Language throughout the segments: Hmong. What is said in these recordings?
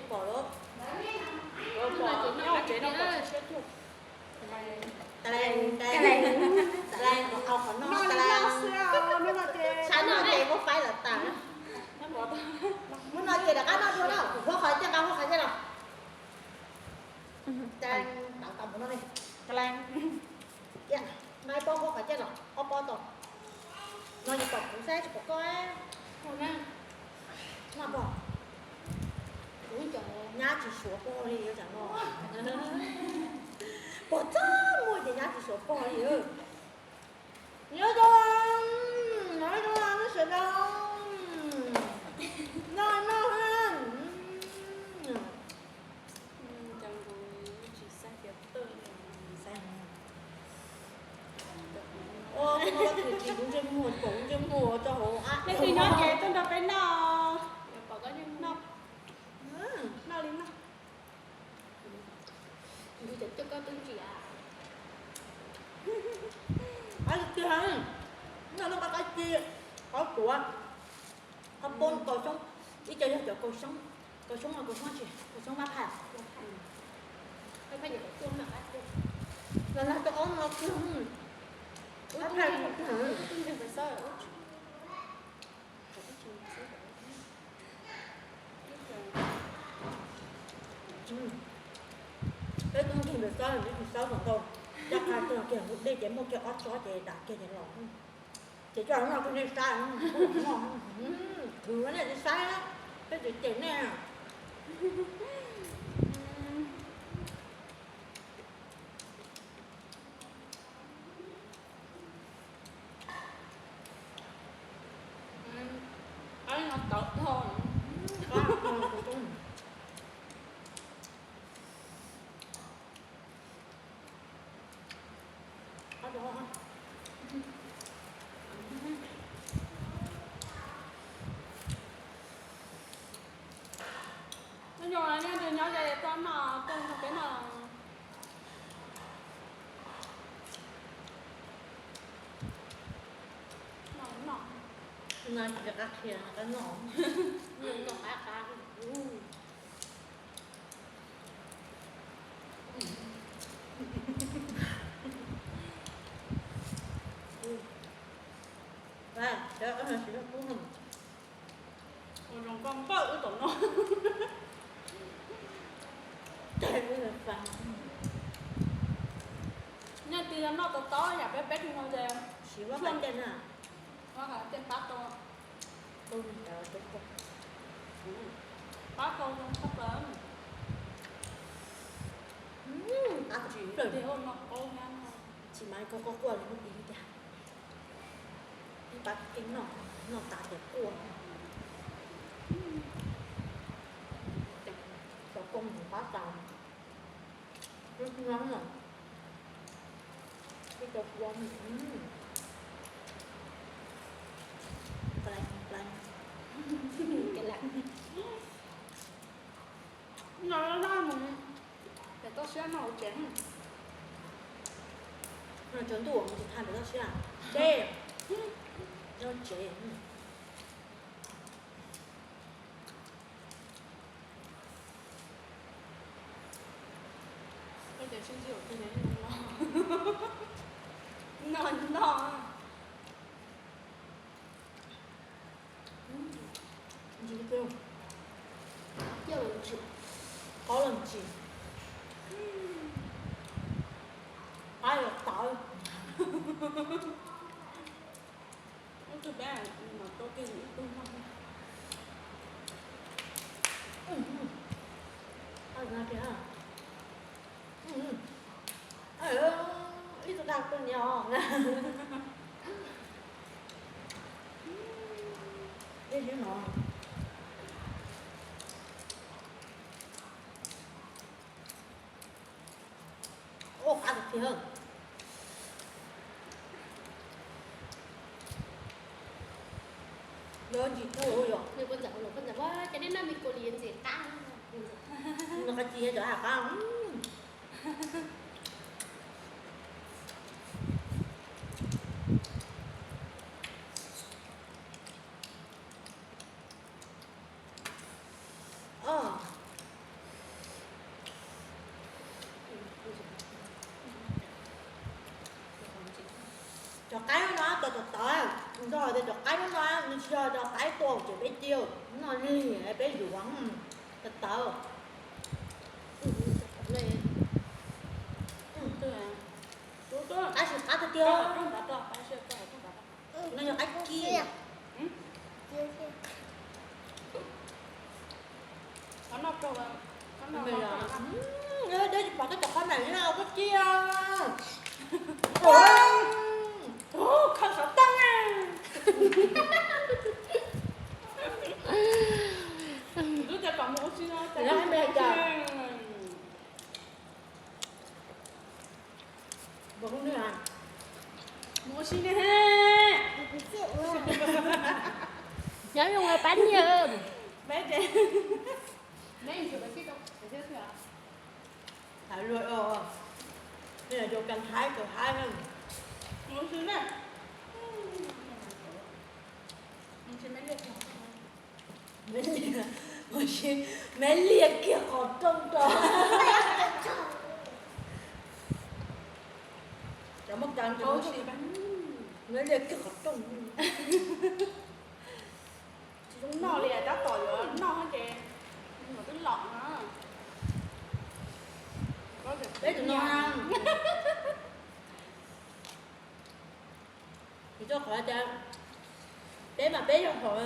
Pom lawm. Pom nyob tsev no pom tsis siab cuag. Talees, talees, talees, qhov no talees. Sab no ces muab faib lawm tas. Hnub no ces rov qab noj dua na, huab qhov coj nqa huab qhov coj los. Talees, tau tau mus no li. Talees. Nqa ib pob huab qhov coj los, ob pob tau. No yus pom kuv saib tsis pom koj. Noj pom. Nyab tsis suav pog li yuav tsam no. Pog txaj muag ces nyab tsis suav pog li. Nyob zoo, nyob zoo, noj sawv daws. Noj, noj. Ua, kuv ntsej muag, kuv ntsej muag tso hauv. Leej twg nyob ces tuaj nrog peb noj. Noj li no. Qab tiag, noj lub qab qab ci, qhov tuav, qhov poob kaus xyoob, ib co yog cov kaus xyoob, kaus xyoob no kaus xyoob tsi, kaus xyoob mab phaj. Los nag rau ob no kiag, mab phaj. Peb tub nkeeg ntawm Xab, peb tsis Xab tom ntau, coj qha tag kiag hauv dej ces muaj kiag ob tsob ces dam kiag ces los. Ces coj los noj kiag nej saib, khwv nej tsis saib, peb tsis cem nej. Nyob zoo, nej nyob ze tuaj noj, tuaj nrog peb noj. Noj, noj. No tsis qab qhia, qab noj. Noj qab qab. Ua zoo koj npawj wb tom no. Nej twg noj tau tau yam peb peb tug no ces siv vaj pab tej na, vaj pab tej pab tau. Pab tau zoo tshaj plaws. Qab tsis plaws. Tsis mas koj quaj quaj li hnub ib tiag. Ib pab keeb noj, noj tas ces quaj. Xov koo mus pab tas. Ib tug no, ib tug ua, no loj mus, pem toj siab no hauv tsev. Tsaus ntuj mus tsis tha pem toj siab, deb, nyob tsev. No no. Ntsim kiag, qab los ntsim, qab los tawv. Ib tug peb mam tau kiag ib tug no. Ib tug dag kuv niam os. Ib tug no. Ua qab tiag tiag. Lawv ntsim tau yom. Nws koj ntxawm, koj ntxawm, ua cas nej noj me kua li ntxim qab. Nws qab ci cov qab. Os, Nrog tias cov qaib no no, nws tsis yog cov qaib tua ces peb cia noj lig peb yuav tawv tawv. Qab tsis qab tiag tiag. No yog qaib kib. Deb tsis pom tej cov qhov ntawm no koj cia. Khaws xov tooj. Lub tias kom mus ua si no, mus ua si ne. Nhóm Nhung là bánh nhờ. Thảo luận ồ. Đây là dầu cần thái, cần thái hơn. Mus ua si ne. Meb liag kiag qhov rooj rau. Cov muaj kas, meb liag kiag qhov rooj. Tsis zoo noj li, tab tom yuav noj ces twb lom no. Peb tus no, kuv coj qhov tias peb mas peb yog hom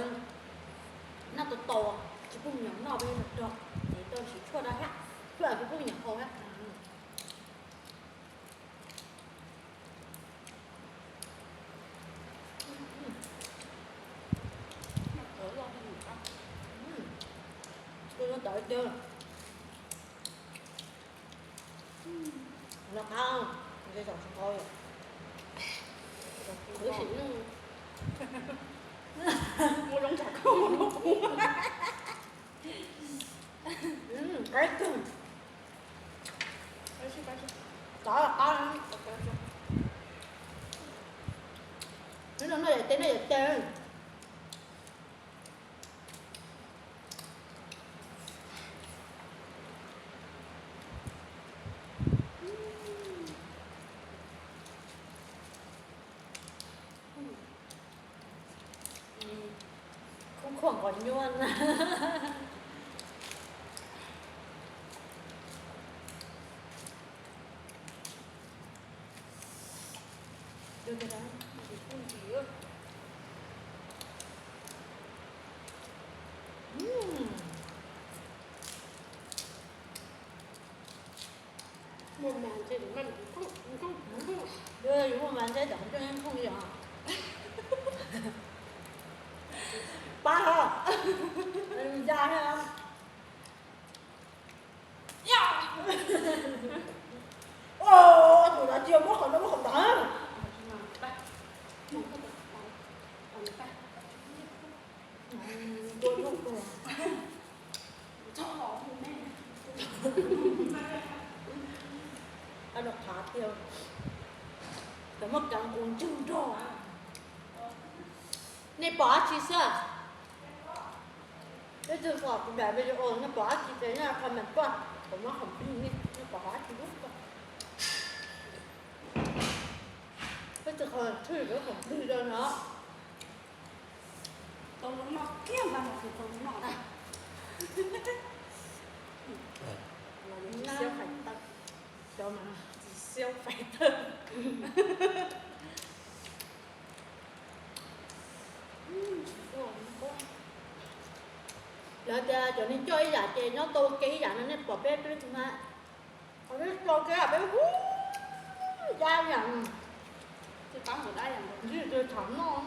noj tau tau, tsis pub me nyuam noj, peb noj rog, ces tau siv tshuaj rau thiab, tshuaj tsis pub me nyuam haus thiab. Tus no tawv tiag. Los qab, nce saum tsis qau. Kuv sim nug. Mus zoo tsam koj mus nug kuv. Qab kawg. Qab, qab. Noj yam teb, noj yam teb. Khoob khuam qhov nyuaj na. Muaj mas ntshe cov mas coj yeej khooj li os. Pab os. Ya. Tus no cia muab qhov no muab qhov ntawd. Qhav tiag, cov muaj kas nqus ntswg nrog. Nej pom dab tsi xwb? Peb tug pom kuv daim video, nej pom dab tsi ces nej comment tuaj, kuv muab qhov plig nej, nej pom dab tsi lub tuaj. Peb tug qhov thwj lub qhov plig rau no. Tau zoo noj kiag mas tsis tau zoo noj na. Siab fais tawm. Siab fais tawm. Lawv tias cov neeg coj ib yam ces nyob tau ua ke ib yam no, nej pom peb peb tug na. Qhov peb tau ke peb hu dab yam, tsis tham noj.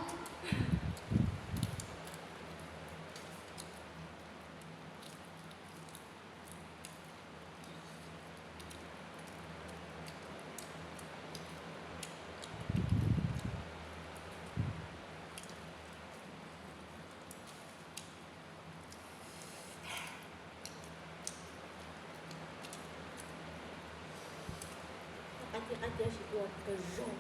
Qab cia qab cia tsis ua kawg zoo.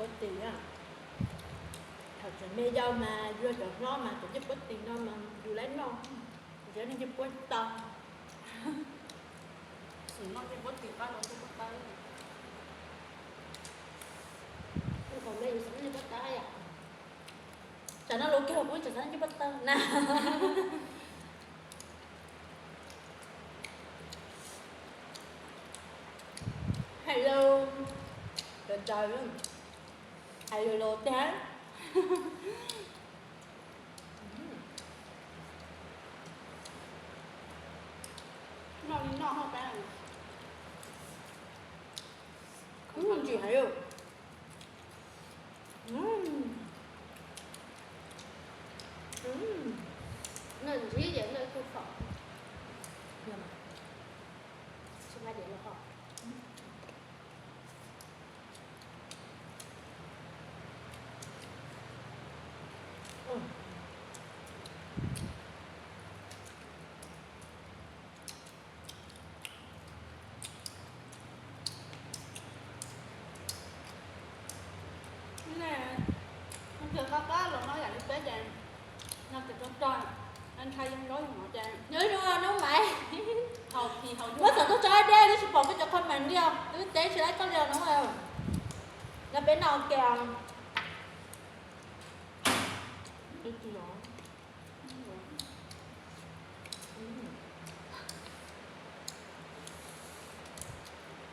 Puab tis, thaum tseem me yau mas yug cov hlob mas cov ncej puab tis no mas yus lawv noj, cov ncej puab tau. Xav noj ncej puab tis qab los ncej puab tawb. Tam no lus kiag los kuv tseem xav noj ncej puab tawb na. Hello, cov daws, hello los tag. Noj li noj hauj pab. Ntsim heev. Noj ntsim ces noj ib tug fawm, tsis nqa diav los hov. Qab qab los no yam li peb ces no ces rog rog, ntshai yog zaub yog mov ces hnub maiv muab txhom tuaj tso deb, twb tsis pom koj cov comment li os, twb teb tsis laib koj li os no. No peb noj ua ke.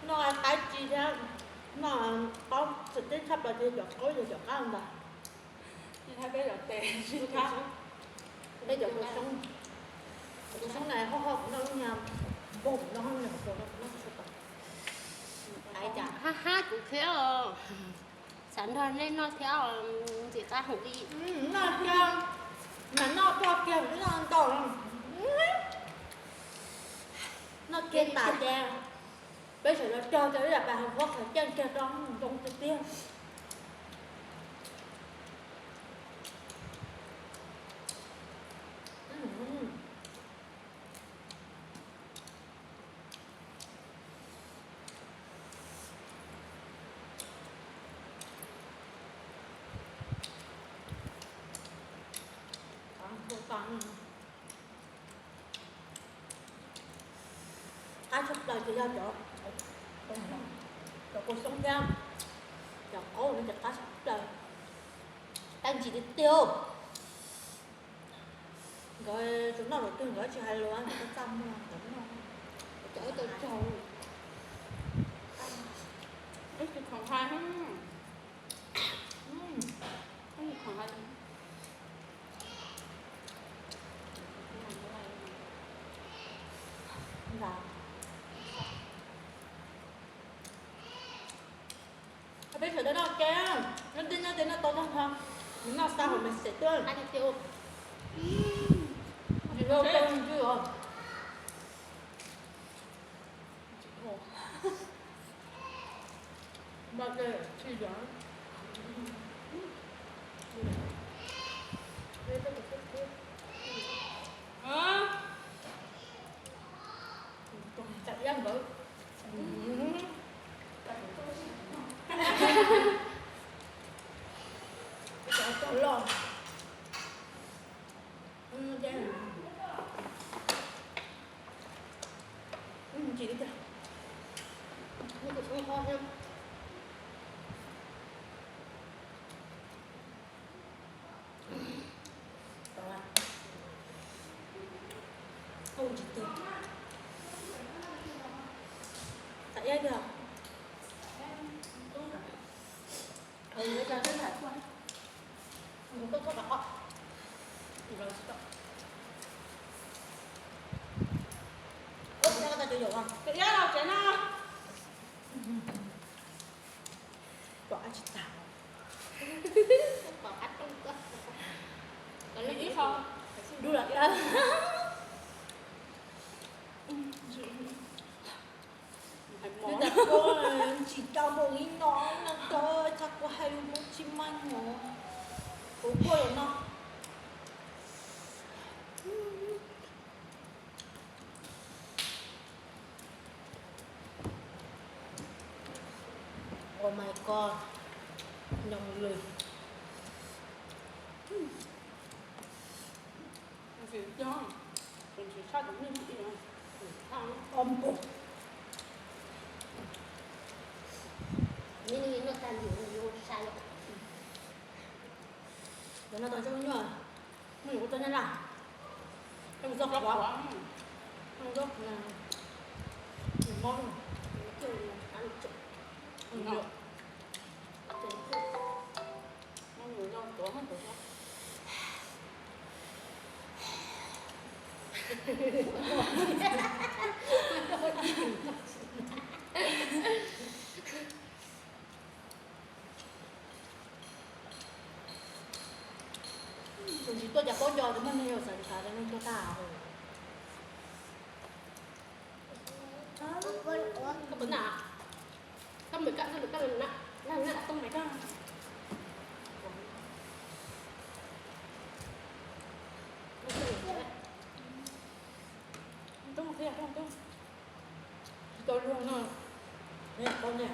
Noj qaib ci thiab, noj qaub txawm teb tshaj plaws ces cov qaub yog cov qab ntag. Peb cov tes, peb cov tus xyoob, tus xyoob na ho ho kuv noj lub nyag npog kuv noj, ho noj kuv noj tsis tau. Hab hab kuv qhia os, xav nrog nej noj thiab, ntxim qab heev li. Noj kiag, mas noj toj kiag, noj ntau, noj kiag tas ces peb sawv daws cog cov ib yam pas hauv qhov ceeb kiag rau zoo tiag tiag. Qab tshaj plaws ces yog cov, cov kua xyoob thiab cov qaub no ces qab tshaj plaws. Qab ntsim tiag tiag. Nkawd tsuas noj lus twg nkawd tsis hais lus, nkawd txaj muag nkawd noj. Cov ib tau caug. Wb tsis khoom hais, wb tsis khoom hais. Peb sawv daws noj ke, noj ntej nyob ces noj tau tag nrho, noj xa hauv me xes tuaj. Tsam ib nkawd, cov loj, ntsim li cas, tus xyoob qab thiab. Ntsim tiag. Tam ib tiag. Ua tau cov yaum os. Tom qab tsis tag. Dub los tawb. Nws tas kuv ntsim tau npaum li no, no txhob kuv hais lus muab tsis meej no. Kuv kuaj los no. Oh my god. Nyob lwm. Noj tag ntim yuav sai. Cov no tau zoo nyuaj, muaj ua tau nyab laj, ua tau qhuav, ua tau mob. Tus tsis tuaj cas paub nco tus muaj neeg yau xav xav neeg tuaj tag. Koj puas nam? Koj mem koj, koj mem koj, na na tooj mem koj. Tooj thiab, tooj tooj. Tsis tau luag no, neb paub ne.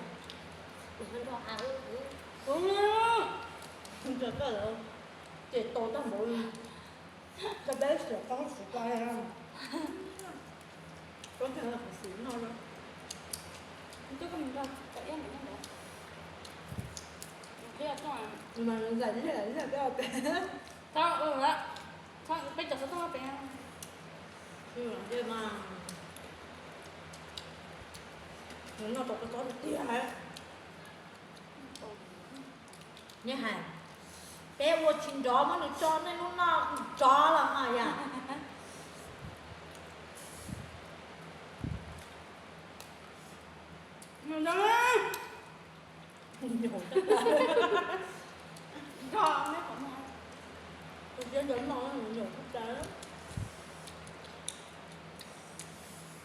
Ntawm koj lawm, ces tau tag npaum li. Cov peb xiam qoob xiam cai, qoob cai kuv xim no lawm. Twb koj mus nrog cov iab ntawd, qhib tuaj mas nws zais liaj zais liaj peb ua pem. Txhob, txhob peb cov xov tooj pem. Mas nws noj tau kua txob tiag tiag. Nej hais, peb ua tsis nrov muab nws tso nej lub noj nrov los ho yam. Tus txiv ntawd no nws nyuam qhuav tas.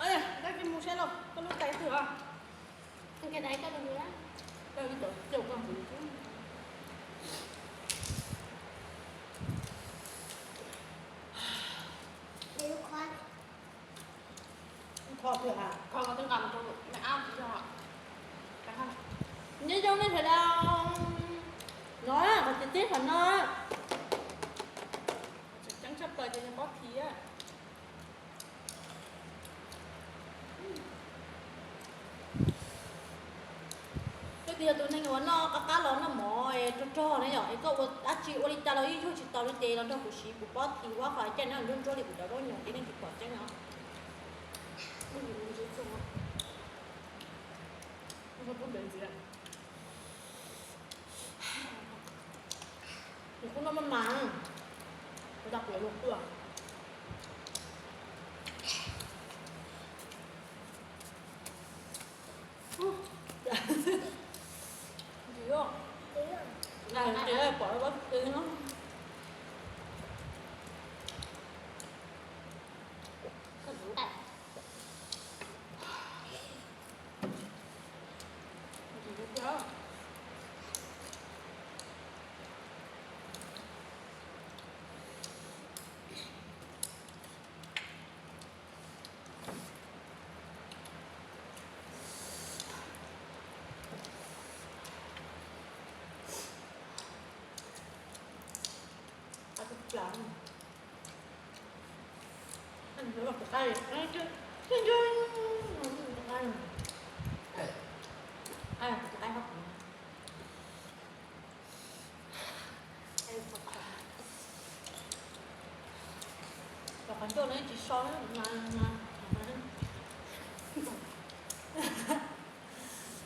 Koj mus seb lauj, koj lub tais twg os? Koj tais koj tus ntawd, koj ib cov coj koj mus. Kho twg ha? Kho twb nqa mus rau me ab tsis yog. Nyob zoo nej sawv daws, no qhov tseem ceeb qhov no. Tseem ceeb tshaj plaws ces yog pob thi. Koj tias yog tus neeg uas noj qab qab los noj mov rog rog na yom, es koj ua dab tsi ua li cas los yeej yug tsis tau li ces los nrog kuv siv kuv pob thi ua qhov caij no ntsuab ntsuab li kuv cov zaub nyuam ces nej tsis pom tseeb os. Nws kuj noj maj mas, kuv tau kuv luag tuaj. Pom pob tw no. Cov qhov ncauj no tsis so,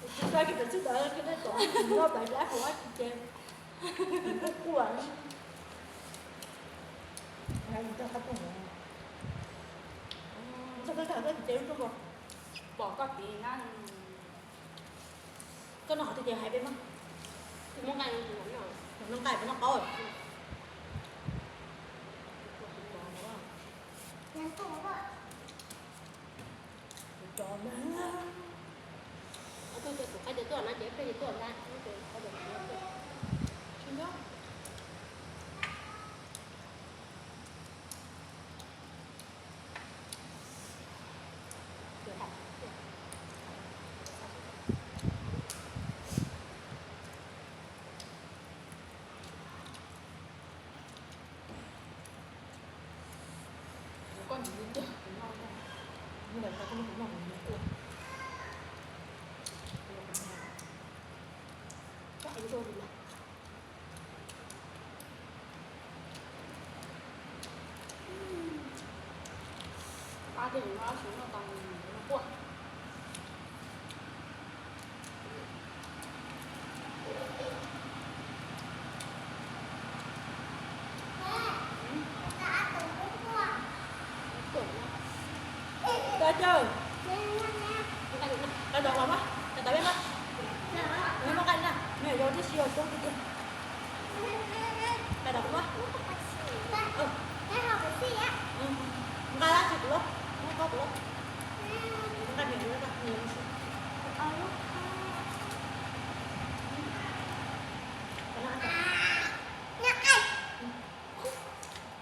tsis so kiag pem xwb ntawd, kiag dej tom noj pem dab hauv tsis ces kuj quaj. Tag qab tuaj, tag qab tuaj ces lub rooj pom koj tiv na. Koj noj qhov twg ces hais peb mog. Noj nqaij, noj qaub. Tsis nyob. Tau cawg. Tau dov los mas, tau tau peb mas. Nws muaj nqaij na, nws yog tib si yog coob tiag tiag. Tau dov kuv mas. Nqa dab tsi kuv los, muab koj kuv los. Nqa nws kuv los, nws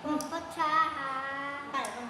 Pob txha ha. Pob txha.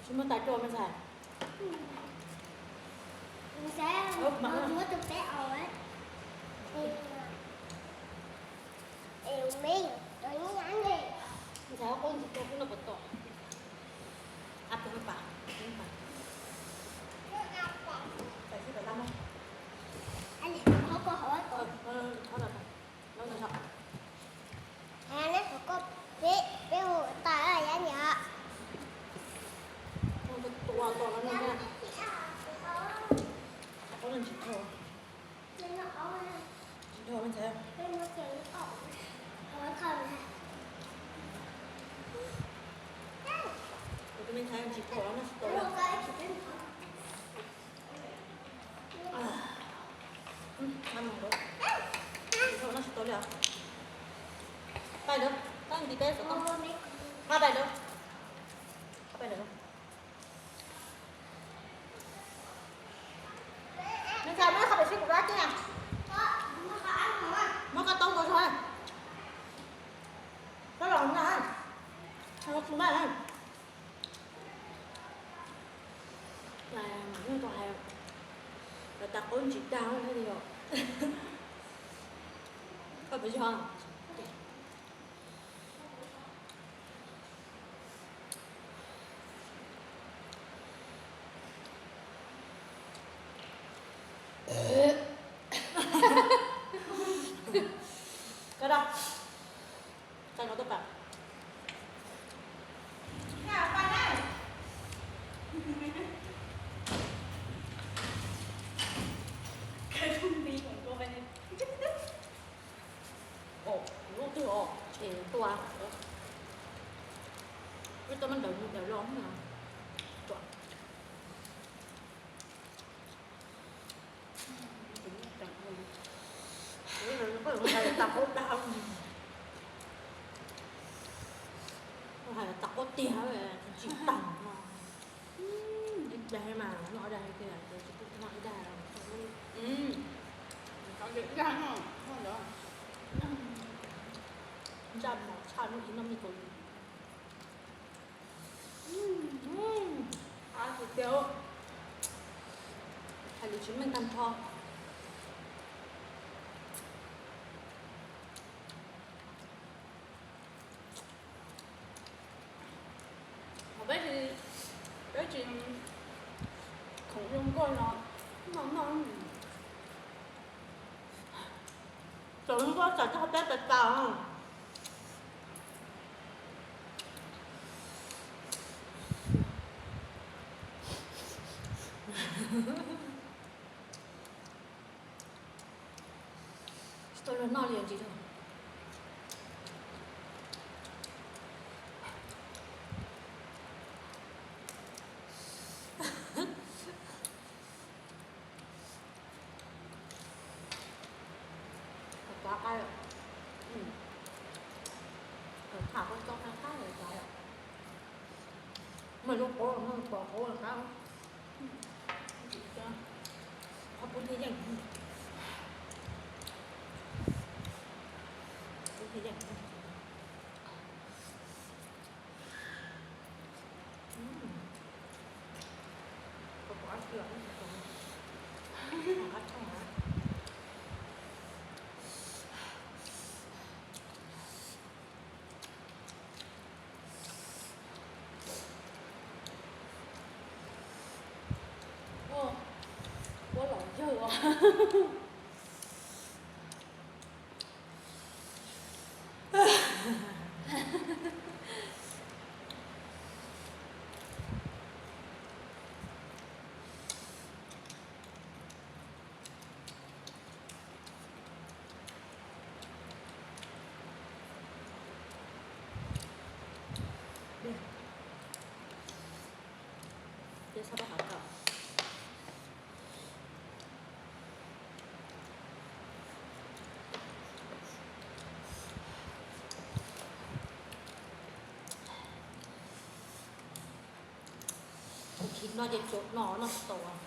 Tsis muaj tais rau me ntxhais. Ntxhais qub ntsis rau kuv no puas tom. Ab, tus pam, tus pam. Tais sib pam tab mog. Neb qhov koj peb, peb hu tas yab niam. Tua tua no na. Qhov no tsis dhau. Tsis dhau me ntxhais. Kuv tus me ntxhais tsis dhau no tsis tau li. Tsis dhau no tsis tau li os. Pais lawm, koj nti peb xov tooj. Pais lawm. Pais lawm. Nws txhais muab qhov pem sib kuv dab tsi na. Muab koj toob nkaus zog. Koj los no. Los kuv mas. Mas nyuj tau hais, lawv tas qub ntsis dag thiab li os. Koj puas yog? Koj da, koj no tuaj pam. Lub twg os, ces tua. Ib tug mab ntawd mus ntawd los na. Koj hais tas qub dag, koj hais tas qub tiag, tsis tag no. Ib dag mas noj ib dag tiag, ces tsis pub noj ib dag. Ntsaj mov tshaj lub ib noj me kaus lis. Hais lus tsis meej tag nrho. Ho peb tsis, peb tsis khoom zoo nkauj no, noj noj. Txaus nkauj txaus coj peb pes tas. Tsis tau luag noj li ntsis. Qab qab. Mas zoo qhuav, mas pom qhuav qab. Qhov pub thiaj yeej, pub thiaj yeej. Qab tshooj na. Ua los yawg os. Kuv tsis noj ces tsuas noj noj tau tag.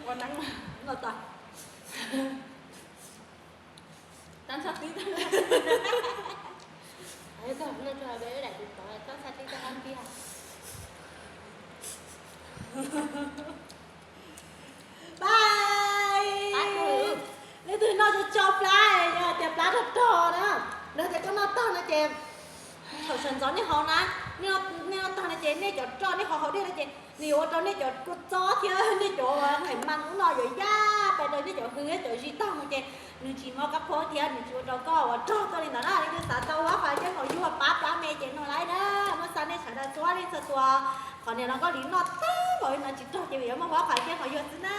Ua neeb no tas. Tag nrho twb tag nrho. Tag nrho peb daim tus tod tag nrho twb tag nrho tiag. Bye. Leej twg noj tso plab, yog tias plab rog rog na, yog tias koj noj tag no ces thaum sawv ntxov nej haus na, nej noj tag no ces nej cov roj nej haus haus dej no ces nws yuav ua rau nej cov kua txob thiab nej cov nqaim mas ub no yuav yaj pais rau nej cov hwj thiab cov zis tag no ces nws tsis mob kab qhuab thiab nws tsis ua rau koj ua rog tuaj li ntawd na. Leej twg xav tau huab qhov yeeb qhov yuag pab plab me ces nug laib na, muab xa nej sawv daws txhua leej txhua tus. Qhov niam no koj li noj tag npaum li no tsis rog ces vim yuav muaj huab qhov yeeb qhov yuag xwb na.